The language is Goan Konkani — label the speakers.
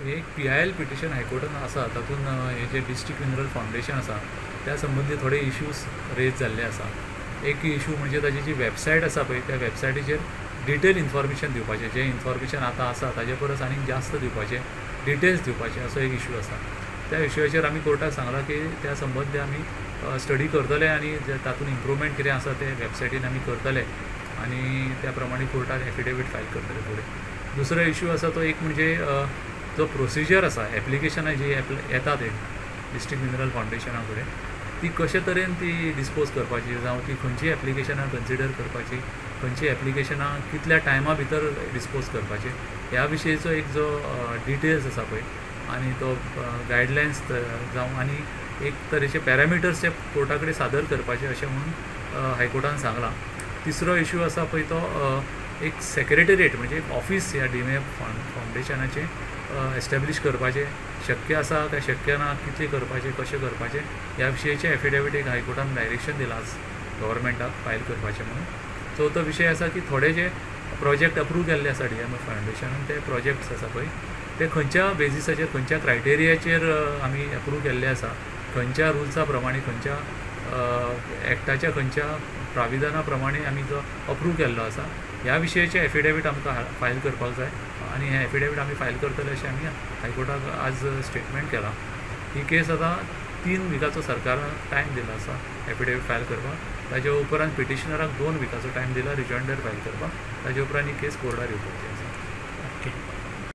Speaker 1: एक PIL पिटिशन हायकोर्टान आसा, तातूंत हे जे डिस्ट्रिक्ट मिनरल फावंडेशन आसा त्या संबंदी थोडे इश्यूज रेज जाल्ले आसा. एक इशू म्हणजे ताजी जी वेबसायट आसा पळय, त्या वेबसायटीचेर डिटेल इन्फॉर्मेशन दिवपाचें, जें इन्फॉर्मेशन आतां आसा ताजे परस आनीक जास्त दिवपाचें, डिटेल्स दिवपाचें, असो एक इशू आसा. त्या इशूचेर आमी कोर्टाक सांगलां की त्या संबंदी आमी स्टडी करतले आनी तातूंत इम्प्रूवमेंट कितें आसा तें वेबसायटीन आमी करतले आनी त्या प्रमाणे कोर्टाक एफिडेवीट फायल करतले फुडें. दुसरो इशू आसा तो एक म्हणजे जो प्रोसिजर आसा, एप्लिकेशनां जी येतात डिस्ट्रिक्ट मिनरल फावंडेशना कडेन, ती कशे तरेन ती डिस्पोज करपाची, जावं ती खंयची एप्लिकेशनां कन्सिडर करपाची, खंयची एप्लिकेशनां कितल्या टायमा भितर डिस्पोज करपाची, ह्या विशयचो एक जो डिटेल्स आसा पळय आनी तो गायडलायन्स जावं आनी एक तरेचे पॅरामिटर्स ते कोर्टा कडेन सादर करपाचे अशें म्हणून हायकोर्टान सांगलां. तिसरो इशू आसा पळय तो एक सेक्रेटेरिएट म्हणजे एक ऑफिस ह्या डीएमएफ फावंडेशनाचें एस्टेब्लीश करपाचें शक्य आसा काय शक्य ना, कितलें करपाचें, कशें करपाचें, ह्या विशयचें एफिडेवीट एक हायकोर्टान डायरेक्शन दिलां आज गव्हर्मेंटाक फायल करपाचें म्हणून. चवथो विशय आसा की थोडे जे प्रोजेक्ट अप्रूव केल्ले आसा डीएमएफ फावंडेशनान ते प्रोजेक्ट्स आसा पळय ते खंयच्या बेजिसाचेर, खंयच्या क्रायटेरियाचेर आमी अप्रूव केल्ले आसा, खंयच्या रुल्सा प्रमाणे, खंयच्या एक्टाच्या खंयच्या प्राविधाना प्रमाणे आमी जो अप्रूव केल्लो आसा ह्या विशयचें एफिडेवीट आमकां फायल करपाक जाय आनी हें एफिडेवीट आमी फायल करतले अशें आमी हायकोर्टाक आज स्टेटमेंट केलां. ही केस आतां 3 विकाचो सरकारान टायम दिला आसा एफिडेवीट फायल करपाक, ताजे उपरांत पिटिशनराक 2 विकाचो टायम दिला रिजॉयंडर फायल करपाक, ताजे उपरांत ही केस कोर्टार येवपाची आसा.